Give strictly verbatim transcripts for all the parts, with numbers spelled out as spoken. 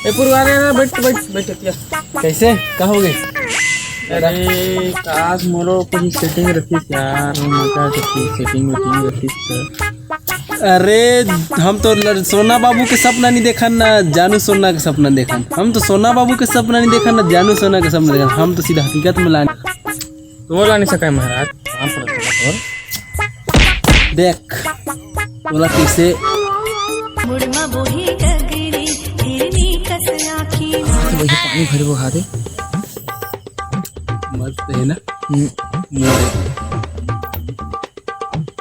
ए पुरवाने ना, बैठ, बैठ, बैठ, बैठ। कैसे? का हो गए? अरे, काश मोरो कहीं सेटिंग रखिस यार, मजा करती सेटिंग वेटिंग रखिस तो। अरे, हम तो लड़-, सोना बाबू के सपना नहीं देखन ना, जानू सोना के सपना देखन। हम तो सोना बाबू के सपना नहीं देखन ना, जानू सोना के सपना देखन। हम तो सीधा हकीकत में लान। तो बोला नहीं सका महाराज। हाँ, पड़ा, पड़ा, पड़ा। देख, बोला कैसे? मुड़मा बोही गगरी, हिरनी कस आँखी। हाँ, तो वही पानी भरे वो हाथे। मस्त है ना? हम्म। मोर।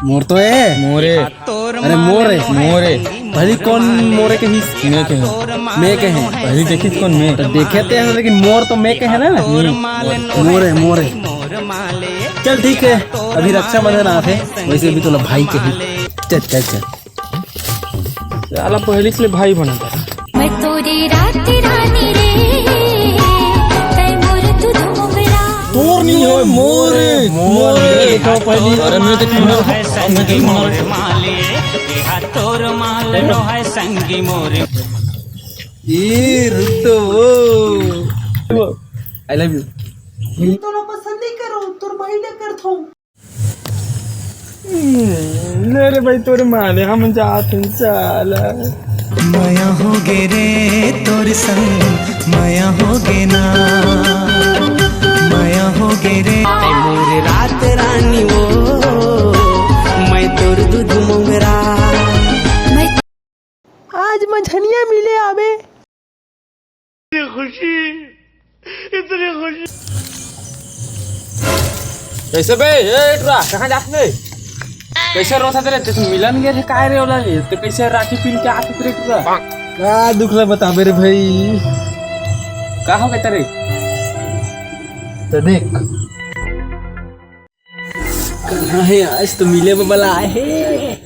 मोर तो है। मोरे। अरे मोर है। मोरे। भली कौन मोरे के हिस? मैं के है। मैं के है। भली देखिस कौन मैं? तो देखे ते हैं, लेकिन मोर तो मैं के है ना? हम्म, मोर। मोर है, मोर है। चल ठीक है, अभी रक्षाबंधन आथे, वैसे भी तोला भाई के ही। चल, चल, चल। साला पहली से भाई बना था। मैं तोरी रात रानी रे, तै मोर तू मोगरा। तोर नहीं हो, मोर, मोर। देखो पहली। अरे मैं तो क्यों ना, मैं तो क्यों ना। तोर माल नो है संगी मोर। ये रुक तो। I love you। तोला पसंद नहीं करो, तोर भाई ना करथो। हम्म, ले रे भाई, तोरे माले हम जात हन साला। मया हो गे रे तोर संग, मया हो गे ना, मया हो गे रे। ए मोर रात रानी वो, मैं तोर दूध मोंगरा। आज मझनिया मिले आवे। इतनी खुशी, इतनी खुशी। कैसे बे? ए, टुरा, कहाँ जात ले? कैसे रोता तेरे? ते मिलन गे रे, काय रे ओला रे? ते कैसे राखी पहन के आत रे टुरा? का दुख ला बताबे रे भाई? का हो गया तेरे? तो देख। कहाँ है आज तो मिले बबला आए है।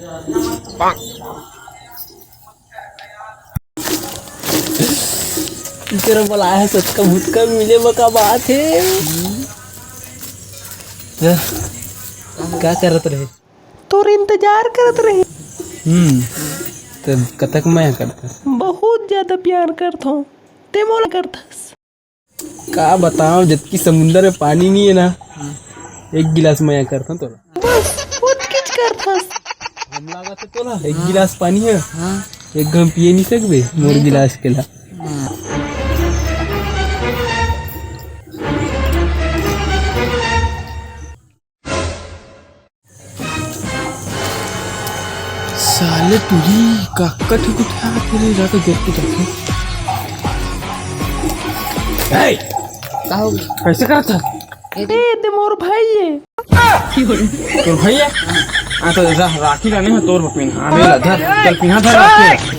तेरा बलाया है सचका भुचका मिले बका बात है। क्या करत रहे? तोर इंतजार करत रहे। हम्म। तो कतक मया करत? बहुत ज्यादा प्यार करत हूँ। ते मोला करथस। का बताओ, जतकी समुंदर में पानी नहीं है ना, हाँ। एक गिलास मया करता तोला। बस, ओतकीच करथस। हम लागत है तोला, एक हाँ। गिलास पानी है, हाँ। एक घम पिए नहीं सकबे, मोर नहीं तो। गिलास के ला। हाँ। साले टुरी का कट कुठा तेरे जाके देख के जाके। ए! का हो गया? कैसे करत था? ए दे, ए दे मोर भाई है। तोर भाई है? हाँ, तो जा, राखी लाने है तोर बपिन। हाँ, ले ला, धर, चल पिन्हा धर राखी।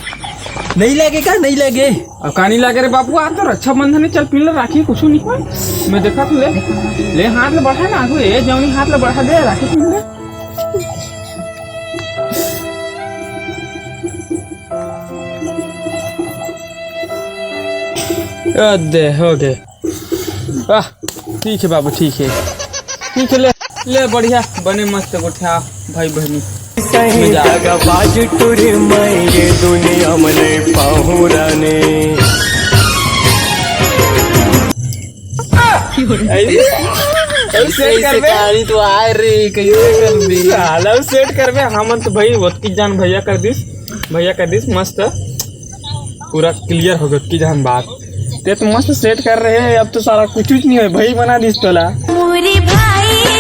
नहीं लगे का? नहीं लगे। अब कानी लागे रे बाबू, आज तो रक्षाबंधन है, चल पीन ले राखी, कुछ नहीं हुआ। मैं देखा तू ले, ले हाथ ले बढ़ा ना, आगू ए जौनी हाथ ले बढ़ा दे, राखी पीन ले। अ, दे, हो गए। आह, ठीक है बाबू, ठीक है, ठीक है, ले, ले, बढ़िया, बने मस्त गोठिया भाई बहनी। सही मजा। दगाबाज टुरी मैं ये दुनिया में नहीं पाहूँ रानी। ऐसे, ऐसे ऐसे करबे? कहानी तो आ रे, कैसे करबे? साला सेट करबे, हमन तो भाई ओतकी जान भैया कर दिस, भैया कर दिस, मस्त। पूरा क्लियर हो गया कि जान बात। ते तो मस्त सेट कर रहे हैं, अब तो सारा कुछ कुछ नहीं है, भाई बना दिस तोला। मोरी भाई